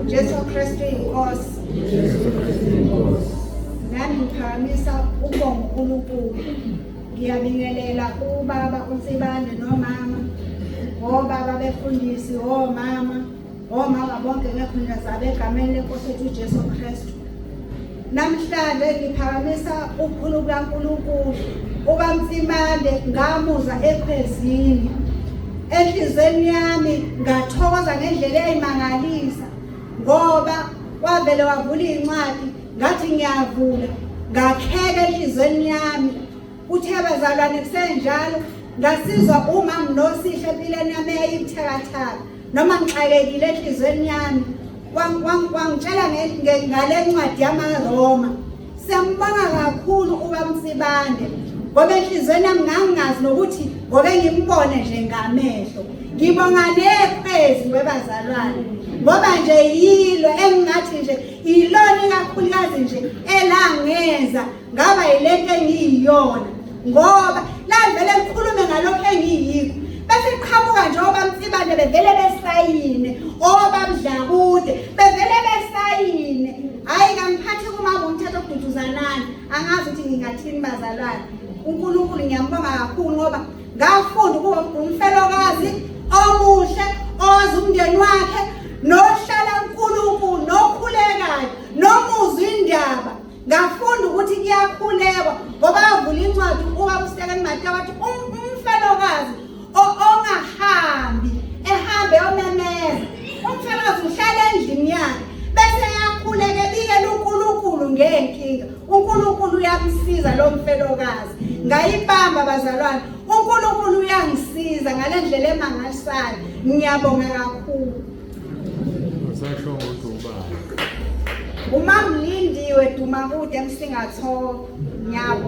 Jesu Kristu inkosi. Jesu Kristu inkosi. Nami ngiphakamisa ukubonga uNkulunkulu. Ngiyabingelela ubaba uNsibande nomama, obaba befundisi, omama, omama bonke ngekhundla zabo egameni lenkosi ethu uJesu Kristu. Namhlanje ngiphakamisa ubukhulu bukaNkulunkulu uBamtsimande ngamuzwa ekhwezini. Enhlizweni yami ngathokoza ngendlela eyimangalisa ngoba wavele wavula incwadi ngathi ngiyavula ngakheka enhlizweni yami. Uthe bazalwane kusenjalo ngasizwa uma nginosihle empilweni yami eyayibuthakathaka noma ngixakekile enhlizweni yami wangitshela ngale ncwadi yamaRoma. Siyambonga kakhulu uBamsibande ngoba enhlizweni yami ngangingazi nokuthi ngobe ngimbone nje ngamehlo. Ngibonga nekhwezi webazalwane ngoba nje yilo engingathi nje ilona ikakhulukazi nje elangenza ngaba yilento engiyiyona ngoba lavele likhulume ngalokho engiyikho bese qhamuka nje obamsibane bevele besayine obamdlakude bevele besayine. Hhayi, kangiphathi kumama umthetho okududuzanani, angazi ukuthi ngingathini bazalwane. UNkulunkulu ngiyambonga kakhulu ngoba ngafunda ukuba umfelokazi omuhle owazi umndeni wakhe nohlala uNkulunkulu nokhulekayo nomuzwa indaba. Ngafunda ukuthi kuyakhulekwa ngoba avula incwadi ubaba uStekeni Mate wathi umfelokazi ongahambi ehambe yomemeza umfelokazi uhlala endlini yakhe bese eyakhuleka ebikela uNkulunkulu ngenkinga. uNkulunkulu uyamsiza lo mfelokazi. Ngayibamba bazalwane, uNkulunkulu uyangisiza ngale ndlela emangalisayo. Ngiyabonga kakhulu. Usasho ukuthi ubani? UMamlindiwe Dumakude eMsingatho. Ngiyabonga.